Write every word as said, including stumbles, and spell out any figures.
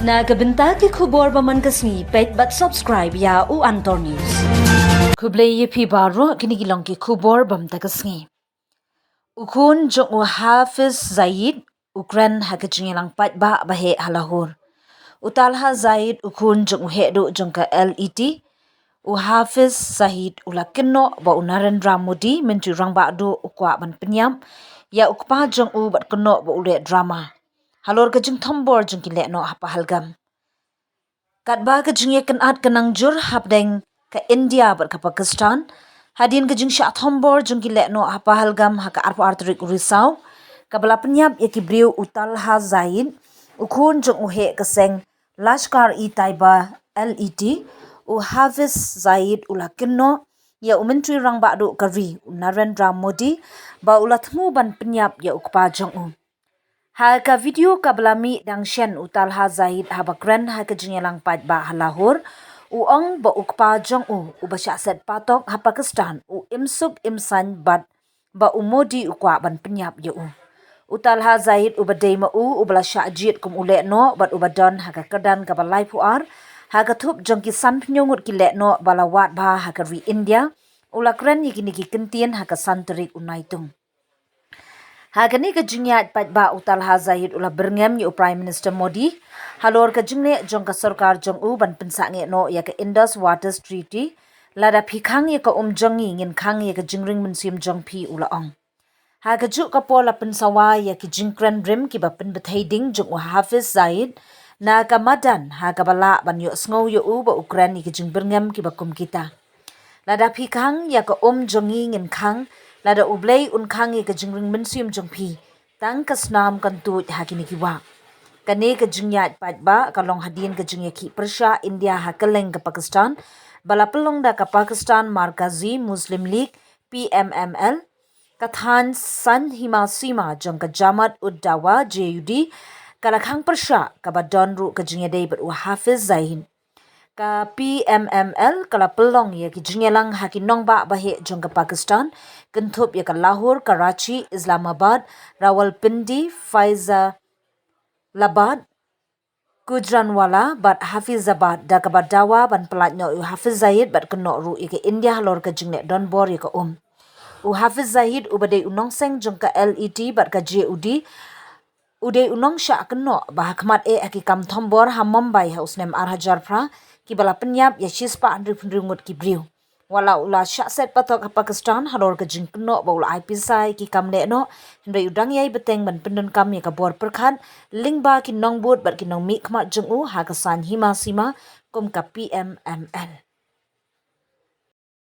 Na ka bynta ki khubor ba man ka sngi, peit bad subscribe ïa U Antor News. Khublei ïa phi baroh, kine ki long ki khubor ba man ka sngi. U khun jong u Hafiz Zaid u kren ha ka jingïalang paidbah ba heh ha Lahore. U Talha Zaid u khun jong u heh duh jong ka L E T, u Hafiz Zaid u la kynnoh ba u Narendra Modi, Myntri Rangbah Duh, u kwah ban pynïap ïa u kpa jong u bad kynnoh ba u leh drama halor ka jingthombor jong ki lehnoh ha Pahalgam. Katba ka jingïakynad ka nang jur hapdeng ka India bad ka Pakistan hadien ka jingshah thombor jong ki lehnoh ha Pahalgam ha ka arphew ar tarik u Risaw, kaba la pynïap ïa ki briew, u Talha Zaid, u khun jong u heh ka seng Lashkar-e-Taiba, L E T, u Hafiz Zaid u la kynnoh ïa u Myntri Rangbah Duh ka ri, u Narendra Modi, ba u la thmu ban pynïap ïa u kpa jong u. Ha ka video kaba la mih dang shen, u Talha Zaid haba kren ha ka jingïalang paidbah ha Lahore, u ong ba u kpa jong u, uba shah set patok ha Pakistan, u im suk im saiñ bad ba u Modi u kwah ban pynïap ïa u. U Talha Zaid uba dei ma u uba la shah jied kum u lehnoh bad uba don ha ka kyrdan kaba laiphew ar ha ka thup jong ki sanphew ngut ki lehnoh ba la wad bha ha ka ri India, u la kren ïa kine ki kyntien ha ka san tarik u Naitung. Ha kane ka jingïaid paidbah, u Talha Zaid u la byrngem ïa u Prime Minister Modi halor ka jingleh jong ka sorkar jong u ban pynsangeh noh ïa ka Indus Waters Treaty. Lada phi khang ïa ka um jong ngi, ngin khang ïa ka jingring mynsiem jong phi, u la ong. Ha kajuh ka por la pynsawa ïa ki jingkren rim kiba pynbthei ding jong u Hafiz Zaid na ka madan, ha kaba lah ban ïohsngew ïa u ba u kren ïa ki jingbyrngem kiba kum kita. Lada phi khang ïa ka um jong ngi, ngin khang, lada U Blei un khang ïa ka jingring mynsiem jong phi, tang ka snam kan tuid ha kine ki wah. Kane ka jingïaid paidbah ka long hadien ka jingïakhih pyrshah India ha kylleng ka Pakistan, ba la pynlong da ka Pakistan Markazi Muslim League, P M M L, ka thaiñ Saiñ Hima Sima jong ka Jamaat ud Dawa, J U D, ka la khang pyrshah, kaba don ruh ka jingïadei bad u Hafiz Zaid. Ka P M M L ka la pynlong ïa ki jingïalang ha ki nongbah ba heh jong ka Pakistan, kynthup ïa ka Lahore, Karachi, Islamabad, Rawalpindi, Faisalabad, Gujranwala bad Hafizabad, da kaba dawa ban pyllait noh ïa u Hafiz Zaid bad kynnoh ruh ïa ka India halor ka jingleh donbor ïa ka um. U Hafiz Zaid uba dei u nongseng jong ka L E T bad ka J U D, u dei u nongshah kynnoh ba ha khmat eh ha ki kam thombor ha Mumbai ha u snem ar hajar phra, kiba la pynïap ïa shispah hynriewphew hynriew ngut ki briew. Wat la u la shah set patok ha Pakistan halor ka jingkynnoh ba u la ai pisa ïa ki kam lehnoh, hynrei u dang ïai bteng ban pyndonkam ïa ka bor pyrkhat lyngba ki nongbud bad ki nongmihkhmat jong u ha ka Saiñ Hima Sima kum ka P M M L.